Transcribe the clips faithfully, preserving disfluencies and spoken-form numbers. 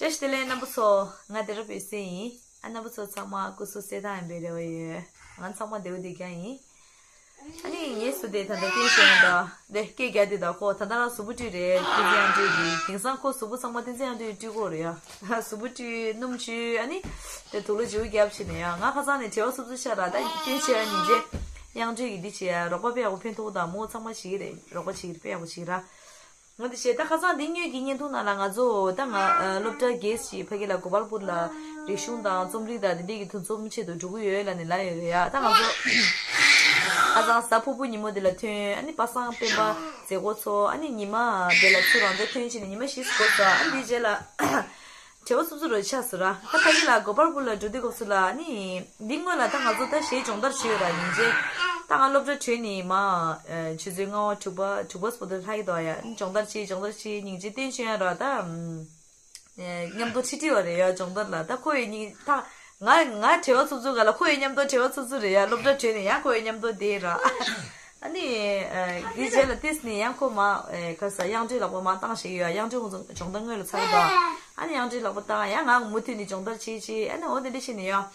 བཀྲ་ཤིས་བདེ་ལེགས་རྣམ་པ་ཚོ། ང་བདེ་རབ་ཡོད་སེ་ཡིན། ཨ། རྣམ་པ་ཚོ་ཚང་མ་སྐུ་གཟུགས་གསལ་ཐང་ཡིན་པའི་རེ་བ་ཡོད། ང་ཚང་མ་བདེ་པོ་བདེ་རྐྱང་ཡིན། ཨ་ནི་ངའི་ཟུར་དེ་ད་ལྟ་བསྟན་ཆོས་དང་། དེ་སྐད་རྒྱག་དེ་དང་། ཁོ་ད་ལྟ་རང་གཟུགས་པོ་བཀྲུས་རེད། བསྟན་འཛིན་དབྱངས་སྒྲོན་གྱིས། དེང་སང་ཁོ་གཟུགས་པོ་ཚང་མ་བསྟན་འཛིན་དབྱངས་སྒྲོན་བཀྲུས་ཀྱི་ཡོད་རེད་ཡ། གཟུགས་པོ་བཀྲུས། སྣུམ་བྱུགས། ཨ་ནི་དེ་དུག་ལོག་བྱུག་རྒྱབ་བྱས་ནས་ཡ། ང་ཁ་སང་ནས་བྲེལ་བ་འཚུབ་འཚུབ་ཤར་ར། ད་བསྟན་ཆོས་ཡ་ཉིན་རྗེ་དབྱངས་སྒྲོན་གྱིས་འདི་བྱས་ཡ། རོགས་པ་དཔེ་ཡག་པོ་ཕན་ཐོགས་དང་། མོ་ཚང་མ་ཞིག་རེད། རོགས་པ་ཞིག་རེད། དཔེ་ཡག་པོ་ཞིག་ར། འོ་དེ་བྱས། ད་ཁ་སང་འདི་སྔོན་གྱི་བརྙན་ཐུང་ནང་ལ་ང་ཚོ་ད་ང་ཨ་སློབ་གྲྭ་རྒྱས་ཤིག་ཕ་གི་ལ་གོ་པལ་པུར་ལ་རིག་གཞུང་དང་རྩོམ་རིག་དང་དེ་འདྲས་ཀྱི་འདུ་འཛོམས་ཆེད་དུ་འགྲོ་གི་ཡོད་ལབ་ནས་ལབ་ཡོད་རེད་ཡ། ད་ང་ཚོ་ཁ་སང་གཟའ་ཕུར་བུ་ཉིན་མོ་དེ་ལ་ཐོན། ཨ་ནི་པ་སངས་སྤེན་པ་མཛད་སྒོ་ཚོགས། ཨ་ནི་ཉི་མ་དེ་ལ་ཚུར་རང་འཇགས་ཐོན་བྱས་ནས་ཉི་མ་བཞི་འགོར་སོང་། ཨ་ནི་དེའི་རྗེས་ལ་བྲེལ་བ་འཚུབ་འཚུབ་རུ་ཆགས་སོང་ར། ད་ཕ་གི་ལ་གོ་པལ་པུར་ལ་འགྲོ་དུས་སྐབས་སུ་ལ་ནི། འདི་སྔོན་ལ་ད་ང་ཚོ་ད་གཞས་སྦྱོང་བརྡར་བྱས་ཡོད་ར། ཉིན་རྗེ་ད་ང་སློབ་གྲྭ་གྲོལ་ནས་མ་ཨ་ཆུ་ཚོད་ལྔ་པ་དྲུག་པ་དྲུག་པ་སྤོ་ཏོ་ལྷག་གི་འདུག་ཡ། སྦྱོང་བརྡར་བྱས། སྦྱོང་བརྡར་བྱས། ཉིན་རྗེ་བསྟན་ཆོས་ཡ་ར་ད་ཨ་མཉམ་དུ་ཁྲིད་ཁྲིད་པ་རེད་ཡ། སྦྱོང་བརྡར་ལ། ད་ཁོ་ཡི་ཉིན་ད་ང་ང་བྲེལ་བ་འཚུབ་འཚུབ་ག་ལ། ཁོ་ཡི་མཉམ་དུ་བྲེལ་བ་འཚུབ་འཚུབ་རེད་ཡ། སློབ་གྲྭ་གྲོལ་ནས་ཡ་ཁོ་ཡི་མཉམ་དུ་བསྡད་ར། ཨ་ནི་ཨ་དེའི་རྗེས་ལ་ཏིས་ནས་ཡང་ཁོ་མ་ཨེ་ག་ས་དབྱངས་སྒྲོན་ལག་པ་མ་བཏང་ཞིག་ཡོད། དབྱངས་སྒྲོན་ཁོང་ཚོ་སྦྱོང་བརྡར་སྔོན་ལ་ཚར་གི་འདུག་ཨ་ནི་དབྱངས་སྒྲོན་ལག་པ་བཏང་། ཡང་ང་མུ་མཐུད་ནས་སྦྱོང་བརྡར་བྱེད་བྱེད། ཨ་ནི་འོ་དེ་འདྲ་བྱས་ནས་ཡོད།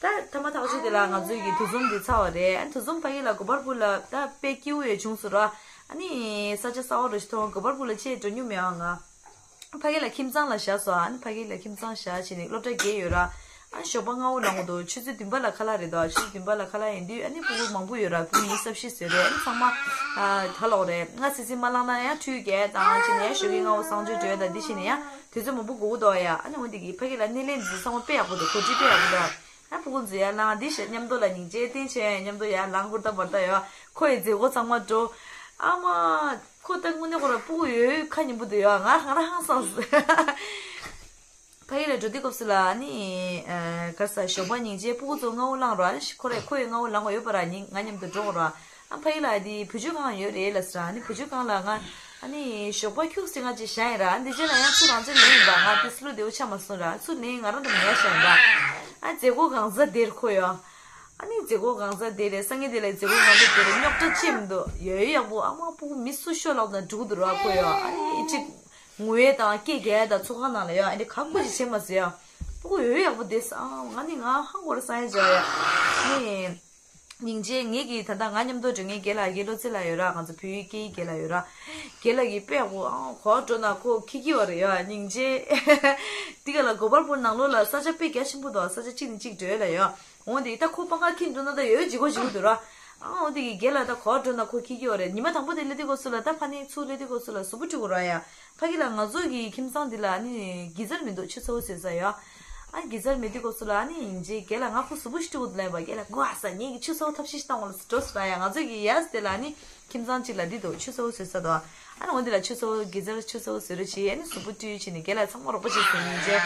ད་ཐ་མ་ཐག་ཆོད་དེ་ལ་ང་ཚོའི་གི་འདུ་འཛོམས་འདི་ཚར་བ་རེད། ཨ་ནི་འདུ་འཛོམས་ཕ་གི་ལ་གོ་པལ་པུར་ལ་ད་དཔེ་སྐྱིད་པོ་ཡོད་བྱུང་སོང་ར། ཨ་ནི་ས་ཆ་གསར་པ་རུ་ཞིག་མཐོང་། གོ་པལ་པུར་ལ་ཆེད་འགྲོ་མྱོང་མེད་ཨ་ང་། ཕ་གི་ལ་ཁྱིམ་ཚང་ལ་བཞག་སོང་། ཨ་ནི་ཕ་གི་ལ་ཁྱིམ་ཚང་བཞག་བྱས་ནས་སློབ་གྲྭ་བརྒྱད་ཡོད་ར། ཨ་ནི་ཞོགས་པ་སྔ་པོ་ལངས་དགོས་འདུག་ཆུ་ཚོད་བདུན་པ་ལ་ཁ་ལག་རེད་འདུག་ཆུ་ཚོད་བདུན་པ་ལ་ཁ་ལག་ཡིན་དུས། ཨ་ནི་ཕྲུ་གུ་མང་པོ་ཡོད་ར། ཕྲུ་གུ་ཉི་ཤུ་རྩ་བཞི་བཟོས་རེད། ཨ་ནི་ཚང་མ་ཨ་ད་ལོག་རེད། སྔ་སི་སི་མ་ལངས་ན་ཡང་ཁྲུས་རྒྱག་དང་བྱས་ནས་ཡང་ཞོགས་ཀས་སྔ་པོ་གསང་སྤྱོད་འགྲོ་ཡ་དང་འདི་བྱས་ནས་ཡང་དུས་ཚོད་མང་པོ་འགོར་གི་འདུག་ཡ། ཨ་ནི་འོ་འདི་གི་ཕ་གི་ལ་སྣེ་ལེན་འདི་ཚང་མ་དཔེ་ཡག་པོ་འདུག་གོ་སྒྲིག་དཔེ་ཡག་པོ་འདུག་ཨ་ཕྲུ་གུ་འཛུལ་ཡ་ལངས། འདི་ཞག་མཉམ་དུ་ལ་ཉིན་རྗེ་བསྟན་ཆོས་མཉམ་དུ་ཡར་ལངས། ཧུར་ཐག་འབར་ཐག་ཡོད། ཁོ་ཡི་མཛད་སྒོ་ཚང་མ་འགྲོ། ཨ་མ། ཁོ་ད་དངོས་གནས་ཁོ་རང་སྤུ་གུ་ཡོད་ཁ་ཉིན་པོ་འདུག་ཡ། ང་ང་རང་ཧང་སངས་སོང་། ཕ་གི་ལ་འགྲོ་དུས་སྐབས་སུ་ལ་ནི་ཨ་ག་ས་ཞོགས་པ་ཉིན་རྗེ་སྤུ་གུ་ཚོ་སྔ་པོ་ལངས་ར། ཁོ་རེ་ཁོ་ཡི་སྔ་པོ་ལངས་པ་ཡོད་པ་ར། ཉིན་ང་མཉམ་དུ་འགྲོ་དགོས་ར། ཨ་ཕ་གི་ལ་དེ་བུ་བཅོལ་ཁང་ཡོད་རེད་ལབ་ཟེར་ར། ཨ་ནི་བུ་བཅོལ་ཁང་ལ་ང་ཨ་ནི་ཞོགས་པ་ཁྱུག་ཙམ་ང་ཅིག་བཞག་ཡིན་ར། ཨ་འདི་རྗེས་ལ་ཡང་ཚུར་རང་ཚོའི་ལེན་ཡིན་པ། ང་དེ་བློ་བདེ་པོ་ཆགས་མ་སོང་ར། ཚུར་ལེན་ང་རང་དང་མི་ཡ་བཞག་ཡིན་པ། ཨ་མཛད་སྒོ་གང་ས་དེར་ཁོ་ཡོད། ཨ་ནི་མཛད་སྒོ་གང་ས་དེ་རེད། སང་ཉིན་དེ་ལ་མཛད་སྒོ་གང་ས་དེ་རེད། རྙོག་དྲ་ཆེ་མི་འདུག་ཡོད་ཡག་པོ། ཨ་མ་སྤུ་གུ་མི་སུ་ཤོག་ལབ་ན་འགྲོ་གི་འདུག་ར། ཁོ་ཡོད། ཨ་ནི་གཅིག་ངུ་ཡས་དང་སྐད་རྒྱག་ཡས་དང་ཚོགས་ཁང་ནང་ལ་ཡོད། ཨ་ནི་ག་ཁོ་ཞིག་བྱེད་མ་ཟེར་ཡ། སྤུ་གུ་ཡོད་ཡག་པོ་དེ་ས། ཨ་ང་ནི་ང་ཧང་གོ་ར་སང་ཡ་བྱ་ཡ། ཨ་ནི་སྙིང་རྗེ། ངེད་ཀྱི་ད་ལྟ་ང་མཉམ་དུ་འགྲོ་མཁན་རྒན་ལགས་རྒན་བློ་རྩེ་ལགས་ཡོད་ར། ང་ཚོ་བོད་ཡིག་སྐད་ཡིག་རྒན་ལགས་ཡོད་ར། རྒན་ལགས་ཀྱིས་དཔེ་ཡག་པོ། ཨ་གོ་འགྲོ་ན་ཁོ་ཁྱི་ཁྱི་བ་རེད་ཡ། སྙིང་རྗེ། འདི་ག་ལ་གོ་པལ་པུར་ནང་ལོགས་ལ་ས་ཆ་དཔེ་རྒྱ་ཆེན་པོ་འདུག་ས་ཆ་གཅིག་ནས་གཅིག་བགྲོད་ལ་ཡོད། འོ་འདི་ད་ཁོ་པང་ཁ་འཁྱེར་འགྲོ་ན་ད་ཡོད་ལྗིད་ཁོག་ལྗིད་ཁོག་འདུག་ར། ཨ་འོ་འདི་གི་རྒན་ལགས་ད་གོ་འགྲོ་ན་ཁོ་ཁྱི་ཁྱི་བ་རེད། ཉི་མ་དང་པོ་དེ་སླེབས་དུས་སྐབས་སུ་ལ་ད་ཕ་ནི་ཚུར་སླེབས་དུས་སྐབས་སུ་ལ་གཟུགས་པོ་འཁྲུད་དགོས་ར་ཡ། ཕ་གི་ལ་ང་ཚོ་གི་ཁྱིམ་ཚང་འདི་ལ་ཨ་ནི་གི་ཛར་མི་འདུག་ཆུ་ཚ་པོ་བཟོས་ས་ཡ། ཨ་གི་ཛར་མེད་དུས་སྐབས་སུ་ལ་ཨ་ནི་ཡིན་རྗེས་རྒན་ལགས་ང་ཁོ་གཟུགས་པོ་ཞིག་འཁྲུད་དགོས་འདུག་ལབ་པ། རྒན་ལགས་མགོ་ཨ་ས་ངེད་ཀྱི་ཆུ་ཚ་པོ་ཐབས་ཤེས་ཤིག་བཏང་དགོས་ལ་འགྲོ་ཟེར་ར་ཡ། ང་ཚོ་གི་ཡ་དེ་ལ་ཨ་ནི་ཁྱིམ་ཚང་གཅིག་ལ་འདི་འདུག་ཆུ་ཚ་པོ་བཟོས་ས་འདུག་ཨ་ནི་འོ་འདི་ལ་ཆུ་ཚ་པོ་གི་ཛར་ཆུ་ཚ་པོ་བཟོས་རོགས་བྱེད། ཨ་ནི་གཟུགས་པོ་འཁྲུད་བྱས་ནས་རྒན་ལགས་ཚང་མ་རོགས་པ་བྱེད་ཟེར་ཡིན་རྗེས།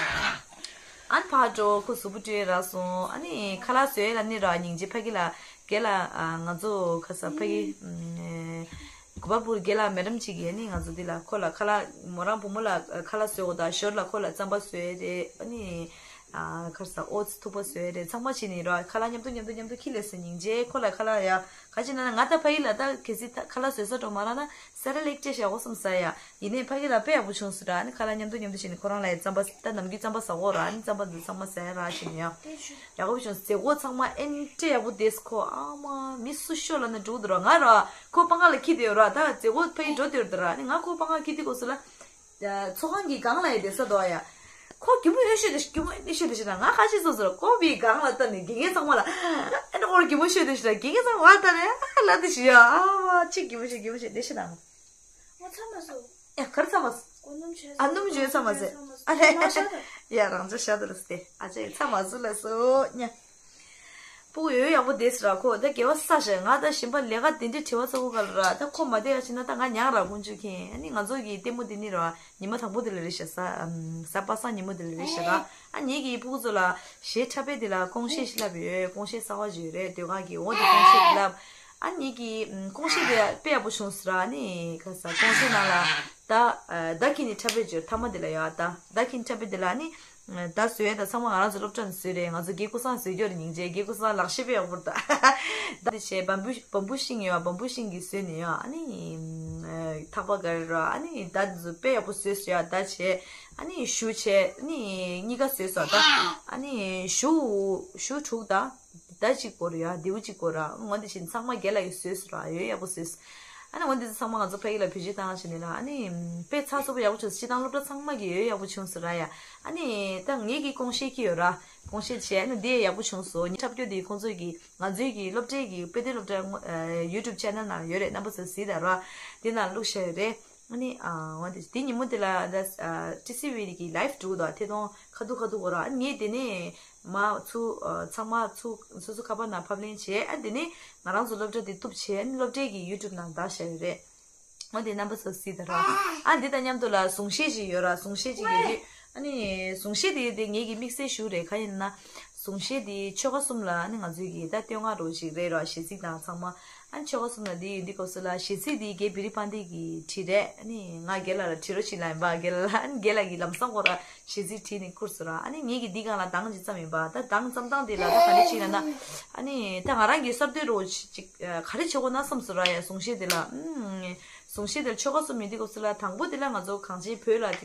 ཨ་ནི་ཕར་འགྲོ། ཁོ་གཟུགས་པོ་འཁྲུད་རག་སོང་། ཨ་ནི་ཁ་ལག་བཟོས་ལ་ནི་ར་ཉིན་རྗེ་ཕ་གི་ལ་རྒན་ལགས་ཨ་ང་ཚོ་ག་ས་ཕ་གི་ཨ་གོ་པལ་པུར་རྒན་ལགས་མེ་ཌམ་གཅིག་གིས་ཨ་ནི་ང་ཚོ་འདི་ལ་ཁོ་ལ་ཁ་ལག་མོ་རང་བུ་མོ་ལ་ཁ་ལག་བཟོས་འོ་ད་ཞོར་ལ་ཁོ་ལ་རྩམ་པ་བཟོས་རེད། ཨ་ནི་ཨ་ག་ས་ཨོ་ཙི་ཐུག་པ་བཟོས་རེད། ཚང་མ་བྱས་ནི་ར་ཁ་ལག་མཉམ་དུ་མཉམ་དུ་མཉམ་དུ་ཁྱེར་སླེབས་སོང་། ཉིན་རྗེ་ཁོ་ལ་ཁ་ལག་ཡ། ག་ཅི་ན་ན་ང་ད་ཕ་གི་ལ་ད་གལ་སྲིད་ད་ཁ་ལག་བཟོས་ས་འགྲོ་མ་རག་ན་ས་ར་ལེགས་སྤྲད་བཞག་གོ་བསམ་ས་ཡ། ཡིན་ནའི་ཕ་གི་ལ་དཔེ་ཡག་པོ་བྱུང་སོང་ར། ཨ་ནི་ཁ་ལག་མཉམ་དུ་མཉམ་དུ་བྱས་ནས་ཁོ་རང་ལ་ཡ་རྩམ་པ་ད་ནམ་རྒྱུན་རྩམ་པ་ཟ་གོ་ར། ཨ་ནི་རྩམ་པ་འདི་ཚང་མ་ཟ་ཡ་ར་བྱས་ནས་ཡ་ཡག་པོ་བྱུང་། མཛད་སྒོ་ཚང་མ་ཨེ་འདྲ་ཡག་པོ་བསྡད་སོང་། ཁོ་ཨ་མ་མི་སུ་ཤོག་ལབ་ན་འགྲོ་གི་འདུག་ར། ང་ར་ཁོ་པང་ཁ་ལ་འཁྱེར་བསྡད་ཡོད་ར། ད་མཛད་སྒོ་ཕ་གི་འགྲོ་བསྡད་ཡོད་ར། ཨ་ནི་ང་ཁོ་པང་ཁ་འཁྱེར་དུས་སྐབས་སུ་ལ། ཚོགས་ཁང་གི་སྒང་ལ་ཡ་བསྡད་ས་འདུག་ཡ། ཁོ་གད་མོ་ཨེ་ཤོད་དེ་ཤི། གད་མོ་ཨེ་ཤོད་དེ་ཤི་ན་ང་ཁ་ཤས་སོ་སོར་ཀོ་བའི་སྒང་ལ་བལྟས་ནས་དགེ་རྒན་ཚང་མ་ལ་ཨེ་ནི་ཁོར་གད་མོ་ཤོད་དེ་ཤི་ན། དགེ་རྒན་ཚང་མ་ལ་བལྟས་ནས་ཨ་ལ་དེ་ཤི་ཡ། ཨ་ཅིག་གད་མོ་ཤོད། གད་མོ་ཤོད་དེ་ཤི་ན། ཨོ་ཚ་མ་སོ། ཨེ་གར་ཚ་མ་སོ། ཨ་སྣུམ་བྱོས་ཚ་མ་ཟེར། ཨ་ལེ་ཡ་རང་ཚོ་ཤ་དུ་ལ་སྟེ་ཨ་ཅག་ཚ་མ་སོ་ལ་སོ་ཉ། སྤུ་གུ་ཡོད་ཡག་པོ་དེས་ར། ཁོ་ད་དགེ་བ་བསགས་ཤག་ང་ད་ཞིམ་པ་ལས་ཀ་དེ་འདྲའི་བྲེལ་བ་ཚ་བོ་ག་ལ་ར། ད་ཁོ་མ་བསྡད་ཡ་ཕྱིན་ན་ད་ང་མྱངས་ར་ཁོང་ཆུ་ཁེན། ཨ་ནི་ང་ཚོ་གི་ལྟད་མོ་དེ་ནི་ར་ཉི་མ་དང་པོ་དེ་ལ་རེད་ཤག་གཟའ་གཟའ་པ་སངས་ཉིན་མོ་དེ་ལ་རེད་ཤག་ར། ཨ་ངེད་ཀྱི་སྤུ་གུ་ཚོ་ལ་གཞས་འཁྲབ་པའི་དེ་ལ་ཀོང་ཤེས་ཤིག་ལབ་ཡོད། ཀོང་ཤེས་གསར་བ་ཅིག་ཡོད་རེད། ཟློས་གར་གྱི། འོ་དེ་ཀོང་ཤེས་དེ་ལབ། ཨ་ངེད་ཀྱི་ཀོང་ཤེས་དེ་དཔེ་ཡག་པོ་བྱུང་སོང་ར། ཨ་ནི་ག་ས་ཀོང་ཤེས་ནང་ལ་ད་ད་ཁྱེད་ནི་འཁྲབ་པའི་ཅིག་ཐ་མ་དེ་ལ་ཡ། ད་ད་ཁྱེད་འཁྲབ་པའི་དེ་ལ་ཨ་ནི། ད་བཟོས་ད་ཚང་མ་ང་རང་ཚོ་སློབ་གྲྭ་ནས་བཟོས་རེད། ང་ཚོ་དགེ་སྐུ་སངས་བཟོས་རྒྱུ་རེད། སྙིང་རྗེ་དགེ་སྐུ་སངས་ལག་ཤེས་དཔེ་ཡག་པོ་རེད་ད། ད་དེ་བྱས་བམ་བུ་བམ་བུ་ཤིང་ཡོད། བམ་བུ་ཤིང་གིས་བཟོས་ནས་ཡོད། ཨ་ནི་ ཐག་པ་ག་རེ་ར། ཨ་ནི་མདའ་འདི་ཚོ་དཔེ་ཡག་པོ་བཟོས་སོང་ཡ། མདའ་བྱས། ཨ་ནི་གཞུ་བྱས། ཨ་ནི་གཉིས་ཀ་བཟོས་སོང་ད། ཨ་ནི་གཞུ་གཞུ་དྲུག་དང་མདའ་གཅིག་དགོས་རེད་ཡ། མདེའུ་གཅིག་དགོས་ར། འོ་འདི་བྱས་ཚང་མ་རྒན་ལགས་ཀྱིས་བཟོས་སོང་ར། ཡོད་ཡག་པོ་བཟོས་སོང་། ཨ་ནི་འོ་འདི་ཚོ་ཚང་མ་ང་ཚོ་ཕ་གི་ལ་བེད་སྤྱོད་བཏང་བྱས་ནས་ལ། ཨ་ནི་དཔེ་ཚགས་ཚུད་པོ་ཡག་པོ་བྱུང་སོང་། སྤྱིར་བཏང་སློབ་གྲྭ་ཚང་མ་གི་ཡོད་ཡག་པོ་བྱུང་སོང་ར་ཡ། ཨ་ནི་ད་ངེད་ཀྱིས་གོང་བཤད་ཀྱི་ཡོད་ར། གོང་བཤད་བྱས། ཨ་ནི་འདི་ཡག་པོ་བྱུང་སོང་། ངའི་འཁྲབ་སྟོན་འདི་ཁོང་ཚོས་ཀྱིས། ང་ཚོའི་གི་སློབ་གྲྭའི་གི་དཔེ་སྟོན་སློབ་གྲྭ་ངོ་ཨ་YouTube channel ནང་ཡོད་རེད། རྣམ་པ་ཚོ་གཟིགས་དང་ར། དེ་ནང་བླུགས་བཞག་ཡོད་རེད། ཨ་ནི་ཨ་འོ་དེ་དེ་ཉིན་མོ་དེ་ལ་ད་ཨ་ཊི་སི་ཝི་གི་live འགྲོ་གི་འདུག་ཐད་གཏོང་ཁ་ཐུག་ཁ་ཐུག་གོ་ར། ཨ་ནི་ངས་དེ་ནས་མ་ཚུར་ཨ་ཚང་མ་ཚུར་སོ་སོ་ཁ་པར་ནང་ཕབ་ལེན་བྱས། ཨ་དེ་ནས་ང་རང་ཚོ་སློབ་གྲྭ་དེ་གཏུབ་བྱས། ཨ་ནི་སློབ་གྲྭའི་གི་YouTube ནང་བཏང་བཞག་ཡོད་རེད། འོ་དེ་རྣམ་པ་ཚོ་གཟིགས་དང་ར། ཨ་འདི་དང་མཉམ་དུ་ལ་གཟུངས་བཞེས་ཅིག་ཡོད་ར། གཟུངས་བཞེས་ཅིག་ཡོད་དུས། ཨ་ནི་གཟུངས་བཞེས་དེ་དེ་ངེད་ཀྱི་དམིགས་བསལ་ཞུ་རེད། ག་ཡིན་ན་གཟུངས་བཞེས་དེ་ཆོལ་ཁ་གསུམ་ལ། ཨ་ནི་ང་ཚོའི་གི་ད་བསྟོད་བསྔགས་རོགས་ཅིག་རེད་ར། གཞས་ཚིག་དང་ཚང་མ། ཨ་ནི་ཆོལ་ཁ་གསུམ་ལ་འདི་ཡོད་དུས་སྐབས་སུ་ལ་གཞས་ཚིག་དེ་རྒན་བི་རི་པཱན་ཏི་གིས་བྲིས་རེད། ཨ་ནི་ང་རྒན་ལགས་ལ་བྲིས་རོགས་ཞུས་ལབ་ཡིན་པ། རྒན་ལགས་ལ། ཨ་ནི་རྒན་ལགས་ཀྱིས་ལམ་སང་ཁོ་ར་གཞས་ཚིག་བྲིས་ནས་བསྐུར་སོང་ར། ཨ་ནི་ངེད་ཀྱིས་འདི་སྒང་ལ་གདངས་ཅིག་བརྩམས་ཡིན་པ། ད་གདངས་བརྩམས་སྟངས་དེ་ལ་ད་ག་འདྲ་ཅིག་ལབ་ན། ཨ་ནི་ད་ང་རང་གི་གསར་གཏོད་རོགས་ཅིག་ག་རེ་བྱེད་དགོས་ན་བསམ་སོང་ར་ཡ། གཟུངས་བཞེས་དེ་ལ། ཨུམ། གཟུངས་བཞེས་དེ་ལ་ཆོལ་ཁ་གསུམ་ཡོད་དུས་སྐབས་སུ་ལ། དང་པོ་དེ་ལ་ང་ཚོ་གངས་ཅན་བོད་ལ་ད་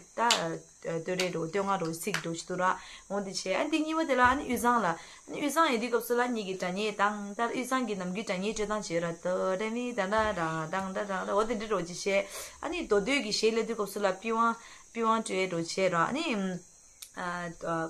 བསྟོད་རེས་རོགས། བསྟོད་བསྔགས་རོགས་ཚིག་རོགས་ཅིག་འདུག་ར། འོ་འདི་བྱས། ཨ་འདི་གཉིས་པ་དེ་ལ་ཨ་ནི་དབུས་གཙང་ལ། ཨ་ནི་དབུས་གཙང་ཡོད་དུས་སྐབས་སུ་ལ་ངེད་ཀྱི་སྒྲ་སྙན་དང་། ད་དབུས་གཙང་གི་ནམ་རྒྱུན་སྒྲ་སྙན་སྤྲོད་སྟངས་བྱེད་ར། ཏོ་རེ་མི་ད་ད་ད་ད་ད། འོ་དེ་འདྲ་རོགས་ཅིག་བྱས། ཨ་ནི་མདོ་སྟོད་ཀྱི་གཞས་སླེབས་དུས་སྐབས་སུ་ལ་པི་ཝང་པི་ཝང་སྤྲོད་རོགས་བྱས་ར། ཨ་ནི། ཨ་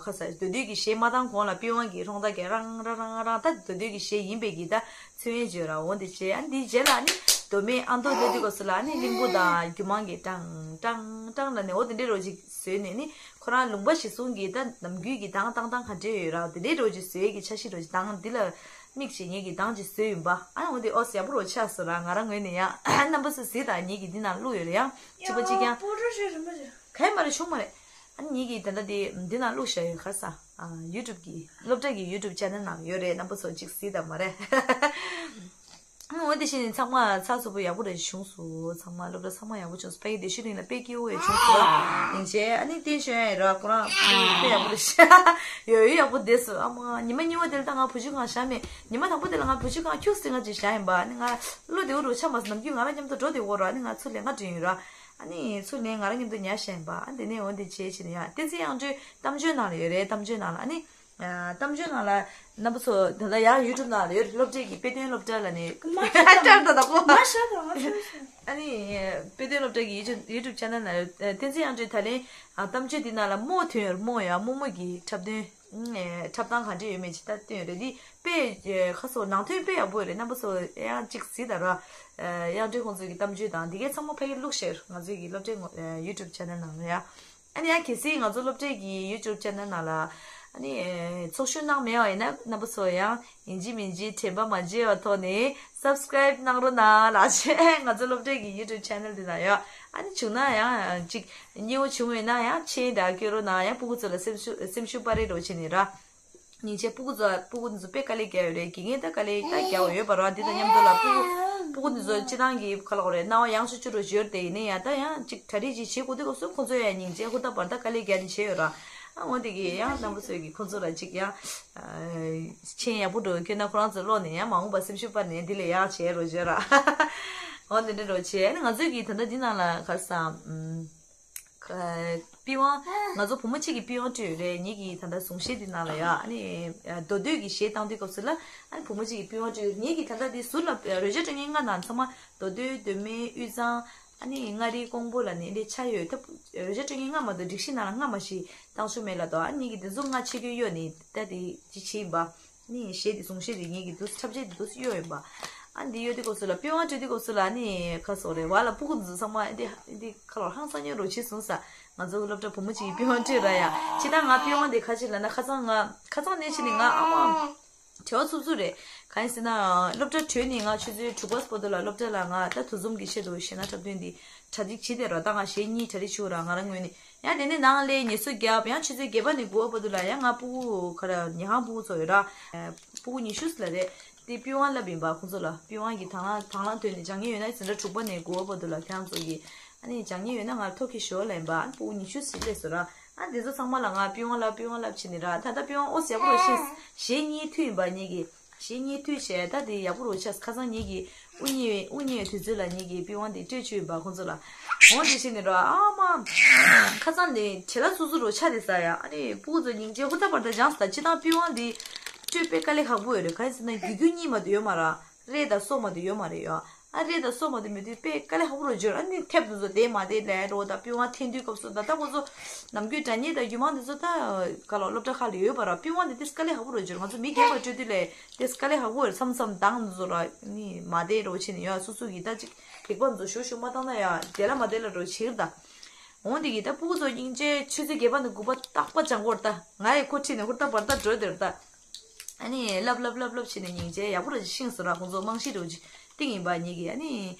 ཁ་ས་མདོ་སྟོད་ཀྱི་གཞས་མ་བཏང་གོང་ལ་པི་ཝང་གི་ཧྲོང་ཏ་གེ་རང་རང་རང་རང་། ད་མདོ་སྟོད་ཀྱི་གཞས་ཡིན་པའི་གི་ད་ཚོན་ཡན་བརྗོད་ར། འོ་འདི་བྱས། ཨ་འདིའི་རྗེས་ལ་ཨ་ནི་མདོ་སྨད་ཨ་མདོ་སླེབས་དུས་སྐབས་སུ་ལ་ཨ་ནི་གླིང་བུ་དང་རྒྱུད་མང་གི་ཀྲང་ཀྲང་ཀྲང་ལ་ནས། འོ་དེ་འདྲའི་རོགས་ཅིག་བཟོས་ནས། ཨ་ནི་ཁོ་རང་ལུང་པ་གཞིར་བཟུང་གི་ད་ནམ་རྒྱུན་གྱི་གདངས་བཏང་སྟངས་ག་འདྲས་ཡོད་ར། དེ་འདྲའི་རོགས་ཅིག་བཟོས་ཀྱི་འཆར་གཞི་རོགས་ཅིག་དང་། འདི་ལ་དམིགས་བྱས་ངེད་ཀྱི་གདངས་ཅིག་བཟོས་ཡིན་པ། ཨ་འོ་དེ་ཨོ་ཡག་པོ་རོགས་ཆགས་སོང་ར། ང་རང་ངོས་ནས་ཡང་རྣམ་པ་ཚོ་གཟིགས་དང་། ངེད་ཀྱི་འདི་ནང་བླུགས་ཡོད་རེད། ཡང་གཅིག་པ་གཅིག་རྐྱང་། ཡང་པོ་ཊོ་ཤོ་རིན་པོ་ཆེ། ག་ཡེ་མ་རེད། ཆུང་མ་རེད། ཨ་ནི་ངེད་ཀྱིས་ད་ལྟ་དེ་འདི་ནང་བླུགས་བཞག་ཡོད། ག་རེ་ཟ། ཨ་ཡུ་ཊུབ་ཀྱི་སློབ་གྲྭ་གི་ཡུ་ཊུབ་ཆེ་ནལ་ནང་ཡོད་རེད། རྣམ་པ་ཚོ་གཅིག་གཟིགས་དང་མ་རེད། ཨ་འོ་དེ་བཞིན་ཚང་མ་ཚགས་ཚུད་པོ་ཡག་པོ་རེ་བྱུང་སོང་། ཚང་མ་སློབ་གྲྭ་ཚང་མ་ཡག་པོ་བྱུང་སོང་། ཕ་གི་དེ་ཤུ་རིང་ལ་དཔེ་སྐྱིད་པོ་ཡང་བྱུང་སོང་ར། སྙིང་རྗེ། ཨ་ནི་བསྟན་ཆོས་ཡང་ཡིན་ར། ཁོ་རང་དཔེ་ཡག་པོ་རེ་བྱས། ཡོད་ཡོད་ཡག་པོ་བསྡད་སོང་། ཨ་མ། ཉི་མ་གཉིས་པ་དེ་ལ་ད་ང་བུ་ཆུ་སྒང་བཞག་མེད། ཉི་མ་དང་པོ་དེ་ལ་ང་བུ་ཆུ་སྒང་ཁྱུག་ཟིང་ང་ཅིག་བཞག་ཡིན་པ། ཨ་ནི་ང་བློ་བདེ་པོ་རུ་ཆགས་མ་སོང་། ནམ་རྒྱུན་ང་རང་མཉམ་དུ་འགྲོ་བདེ་པོ་ར། ཨ་ནི་ང་ཚུར་ལེན་ག་འགྲོ་ཡིན་ར། ཨ་ནི་ཚུར་ལེན་ང་རང་མཉམ་དུ་ཉར་བཞག་ཡིན་པ། ཨ་དེ་ནས་འོ་དེ་བྱས་བྱས་ནས་ཡང་བསྟན་འཛིན་དབྱངས་སྒྲོན་གཏམ་བརྗོད་ནང་ལ་ཡོད་རེད། གཏམ་བརྗོད་ནང་ལ། ཨ་ནི་ཨ་གཏམ་བརྗོད་ནང་ལ་རྣམ་པ་ཚོ་ད་ལྟ་ཡང་ཡུ་ཊུབ་ནང་ལ་ཡོད་རེད། སློབ་གྲྭའི་གི་དཔེ་སྟོན་སློབ་གྲྭ་ལ་ནི། མ་ཤ་ད་ཀྲར་ད་ད་ཀོ། མ་ཤ་ད་མ་ཤ། ཨ་ནི་དཔེ་སྟོན་སློབ་གྲྭ་གི་ཡུ་ཊུབ་ཡུ་ཊུབ་ཆེ་ནལ་ནང་ལ་ཡོད། བསྟན་འཛིན་དབྱངས་སྒྲོན་ད་ལན་ཨ་གཏམ་བརྗོད་འདི་ནང་ལ་རྨོ་ཐོན་ཡོད་རེད། རྨོ་མོ་གི་འཁྲབ་སྟོན། ཨེ་འཁྲབ་སྟངས་ག་འདྲ་ཡོད་མེད་ཅིག་ད་སྟོན་ཡོད་རེད། འདི་དཔེ་ཨེ་ཁ་སོ་ནང་དོན་དཔེ་ཡག་པོ་ཡོད་རེད། རྣམ་པ་ཚོ་ཡང་གཅིག་གཟིགས་དང་ར། ཨེ་དབྱངས་སྒྲོན་ཁོང་ཚོ་གི་གཏམ་བརྗོད་དང་འདི་གའི་ཚང་མ་ཕ་གིར་བླུགས་བཞག་ཡོད་རེད། ང་ཚོའི་གི་སློབ་གྲྭའི་ངོ་ཨེ་ཡུ་ཊུབ་ཆེ་ནལ་ནང་ལ་ཡ། ཨ་ནི་ཡང་གལ་སྲིད་ང་ཚོ་སློབ་གྲྭའི་གི་ཡུ་ཊུབ་ཆེ་ནལ་ནང་ལ་ཨ་ནི་ཨེ་ཚོགས་ཞུགས་གནང་མེད་པ་ཡིན་ན། རྣམ་པ་ཚོ་ཡང་ཡིན་གཅིག་མིན་གཅིག་དྲན་པ་མ་བརྗེད་པའི་ཐོག་ནས་སབ་སི་ཀ་རའིབ་གནང་རོགས་གནང་ལགས་བྱས། ང་ཚོ་སློབ་གྲྭའི་གི་ཡུ་ཊུབ་ཆེ་ནལ་འདི་ནང་ཡ། ཨ་ནི་བྱུང་ན་ཡང་ཅིག་མཉེས་པོ་བྱུང་ཡོད་ན་ཡང་མཆན་འདྲ་བཀོད་རོགས་གནང་། ཡང་སྤུ་གུ་ཚོ་ལ་སེམས་ཤུགས་སེམས་ཤུགས་སྤར་རེས་རོགས་བྱས་ནས་ར། སྙིང་རྗེ། སྤུ་གུ་ཚོ་སྤུ་གུ་འདི་ཚོ་དཔེ་དཀའ་ལས་རྒྱག་ཡོད་རེད། དགེ་རྒན་ད་དཀའ་ལས་ད་རྒྱག་ཡོད་པ་ར། འདི་དང་མཉམ་དུ་ལ་སྤུ་གུ་སྤུ་གུ་འདི་ཚོ་སྤྱི་བཏང་གི་ག་ལ་གོ་རེད། སྣང་བ་ཡང་ཤུགས་ཆུ་རུ་འབྱོར་ཏེ། ཡིན་ན་ཡང་ད་ཡང་ཅིག་གྲ་སྒྲིག་ཅིག་བྱེད་དགོས་དུས་སྐབས་སུ་ཁོ་ཚོ་ཡང་སྙིང་རྗེ་ཧུར་ཐག་པར་ད་དཀའ་ལས་རྒྱག་ནས་བྱས་ཡོད་ར། ཨ་འོ་དེ་གི་ཡང་རྣམ་པ་ཚོ་གི་ཁོ་ཚོ་ལ་ཅིག་ཡང་མཆན་ཡག་པོ་འགྲོ་ཁྱོད་ན་ཁོ་རང་ཚོ་ཀློག་ནས་ཡང་མ་འོངས་པ་སེམས་ཤུགས་སྤར་ནས་འདི་ལས་ཡག་བྱེད་རོགས་བྱོས་ར། འོ་འདི་འདྲ་རོགས་བྱེད། ཨ་ནི་ང་ཚོས་གི་ད་ལྟ་འདི་ནང་ལ་ག་རེ་ཟ། ཨ་པི་ཝང་། ང་ཚོ་བུ་མོ་གཅིག་གིས་པི་ཝང་སྤྲོད་ཡོད་རེད། ངེད་ཀྱིས་ད་ལྟ་གཟུངས་གཞས་འདི་ནང་ལ་ཡ། ཨ་ནི་མདོ་སྟོད་ཀྱི་གཞས་བཏང་དུས་སྐབས་སུ་ལ། ཨ་ནི་བུ་མོ་གཅིག་གིས་པི་ཝང་སྤྲོད་ཡོད། ངེད་ཀྱིས་ད་ལྟ་འདི་ཟུར་ལ་རོལ་ཆ་སྤྲོད་མཁན་ལྔ་ནང་ཚང་མ་མདོ་སྟོད། མདོ་སྨད། དབུས་གཙང་། ཨ་ནི་མངའ་རིས། ཀོང་པོ་ལ་ནི་འདི་ཆ་ཡོད། ད་རོལ་ཆ་སྤྲོད་མཁན་ལྔ་མ་གཏོགས་སྒྲིག་གཞི་ནང་ལ་སྔ་མ་ཞིག་བཏང་ཆོག་མེད་ལབ་འདུག་ཨ་ནི་ངེད་ཀྱིས་འདི་ཚོ་ལྔ་ཆེད་སྐྱོད་གཡོག་ནི་ད་དེ་ཅི་བྱེད་ཡིན་པ། ནི་གཞས་དེ་གཟུངས་གཞས་དེ་ངེད་ཀྱིས་འདུག་འཁྲབ་ཆས་དེ་འདུག་གཡོག་ཡིན་པ། ཨ་འདི་གཡོག་དུས་སྐབས་སུ་ལ་པི་ཝང་སྤྲོད་དུས་སྐབས་སུ་ལ་ནི་ཁ་སོག་རེད་བ་ལ། སྤུ་གུ་འདི་ཚང་མ་འདི་འདི་ཁ་ལོར་ཧང་སང་ཉོ་རོགས་བྱེད་གསུངས་ས། ང་ཚོ་གི་སློབ་གྲྭ་བུ་མོ་གཅིག་གིས་པི་ཝང་སྤྲོད་ར་ཡ། སྤྱིར་བཏང་ང་པི་ཝང་དེ་ཁ་ཆེ་ལ་ན་ཁ་ཚང་ང་ཁ་ཚང་ནས་ཕྱིན་ནས་ང་ཨ་མ་བྲེལ་བ་འཚུབ་འཚུབ་རེད། གང་ཡིན་ཟེར་ན་སློབ་གྲྭ་གྲོལ་ནས་ང་ཆུ་ཚོད་དྲུག་པ་བར་དུ་ལ་སློབ་གྲྭ་ལ་ང་ད་དུས་འཛོམས་ཀྱི་ཆེད་དུ་གཞས་སྣ་འཁྲབ་སྟོན་འདི་གྲ་སྒྲིག་བྱེད་བསྡད་ར། ད་ང་གཞས་གཉིས་གྲ་སྒྲིག་བྱུང་ར། ང་རང་ངོས་ནས། ཡང་དེ་ནས་ནང་ལས་ངལ་གསོ་བརྒྱབ། ཡང་ཆུ་ཚོད་བརྒྱད་པ་ནས་དགུ་པ་བར་དུ་ལ་ཡང་ང་སྤུ་གུ་ག་རེ་ཉལ་ཁང་སྤུ་གུ་ཚོ་ཡོད་ར། སྤུ་གུ་ཉི་ཤུ་ཙམ་ལ་རེད། དེ་པི་ཝང་བསླབ་ཡིན་པ། ཁོང་ཚོ་ལ་པི་ཝང་གི་དང་བླངས་དང་བླངས་ཐོན་ནས་སྦྱང་མཁན་ཡོད་ན་འཛིན་གྲྭ་དྲུག་པ་ནས་དགུ་པ་བར་དུ་ལ་ཁྱེད་རང་ཚོ་གི་ཨ་ནི་སྦྱང་མཁན་ཡོད་ན་ང་ཐོ་ཁེ་ཤོ་ལ་ཡིན་པ། ཨ་ནི་སྤུ་གུ་ཉི་ཤུ་ཙམ་སླེབས་སོང་ར། ཨ་དེ་ཚོ་ཚང་མ་ལ་ང་པི་ཝང་བསླབ་པི་ཝང་བསླབ་བྱས་ནས་ར། ད་ལྟ་པི་ཝང་ཨོ་ཙི་ཡག་པོ་ར་ཤེས། གཞས་གཉིས་མཐུད་ཡིན་པ་ངེད་ཀྱིས། གཞས་གཉིས་མཐུད་བྱས་ད་དེ་ཡག་པོ་རུ་ཆགས། ཁ་སང་ངེད་ཀྱིས་དབུ་བརྙེས་དབུ་བརྙེས་དུས་ཚོད་ལ་ངེད་ཀྱིས་པི་ཝང་དེ་སྤྲོད་བཅུག་ཡིན་པ་ཁོང་ཚོ་ལ། འོ་དེ་བྱས་ནས་ར་ཨ་མ། ཁ་སང་ནས་བྱེད་ལ་སོ་སོ་རུ་ཆ་དེ་ས་ཡ། ཨ་ནི་སྤུ་གུ་ཚོ་སྙིང་རྗེ་ཧུར་ཐག་བར་ཐག་སྦྱངས་ས། ད་སྤྱི་བཏང་པི་ཝང་དེ་སྤྲོད་དཔེ་དཀའ་ལས་ཁག་པོ་ཡོད་རེད། ག་རེ་ཟེར་ན་རྒྱུ་རྒྱུ་གཉིས་མ་གཏོགས་ཡོད་མ་ར། རས་དང་སོ་མ་གཏོགས་ཡོད་མ་རེད་ཡ། ཨ་རས་དང་སོ་མ་གཏོགས་མེད་དུས་དཔེ་དཀའ་ལས་ཁག་པོ་རུ་འགྱུར། ཨ་ནི་དེབ་དེ་ཚོ་དེ་མ་དེ་ལས་རོ་ད་པི་ཝང་འཐེན་དུས་སྐབས་སུ་ད་ལྟ་ཁོང་ཚོ་ནམ་རྒྱུན་སྒྲ་སྙན་དང་རྒྱུད་མང་དེ་ཚོ་ད་ག་ལ་སློབ་གྲྭ་ཁག་ལ་ཡོད་པ་ར། པི་ཝང་དེ་དེ་དཀའ་ལས་ཁག་པོ་རུ་འགྱུར། ང་ཚོ་མི་རྒན་པ་སྤྲོད་དུས་ལས་དེ་དཀའ་ལས་ཁག་པོ་རེད། མཚམས་མཚམས་འདང་དེ་ཚོ་ར་ནི་མ་དེ་རོ་བྱས་ནས་ཡ་སོ་སོ་གི་ད་ཅིག་རིག་པ་དེ་ཚོ་ཞུ་ཞུ་མ་བཏང་ན་ཡ་དེ་ལ་མ་དེ་ལ་རོ་བྱེད་ད། འོ་འདི་གི་ད་སྤུ་གུ་ཚོ་སྙིང་རྗེ། ཆུ་ཚོད་བརྒྱད་པ་ནས་དགུ་པ་རྟག་པ་སྦྱང་གི་ཡོད་རེད་ད། ང་ཡི་ཁོ་ཁྲིད་ནས་ཧུར་ཐག་བར་ཐག་འགྲོ་དེ་རེད་ད། ཨ་ནི་ལབ་ལབ་ལབ་ལབ་བྱས་ནས་སྙིང་རྗེ་ཡག་པོ་ར་ཅིག་ཤེས་སོང་ར། ཁོང་ཚོ་རྨང་གཞི་རུ་ཅིག་བཏིང་ཡིན་པ་ངེད་ཀྱིས། ཨ་ནི་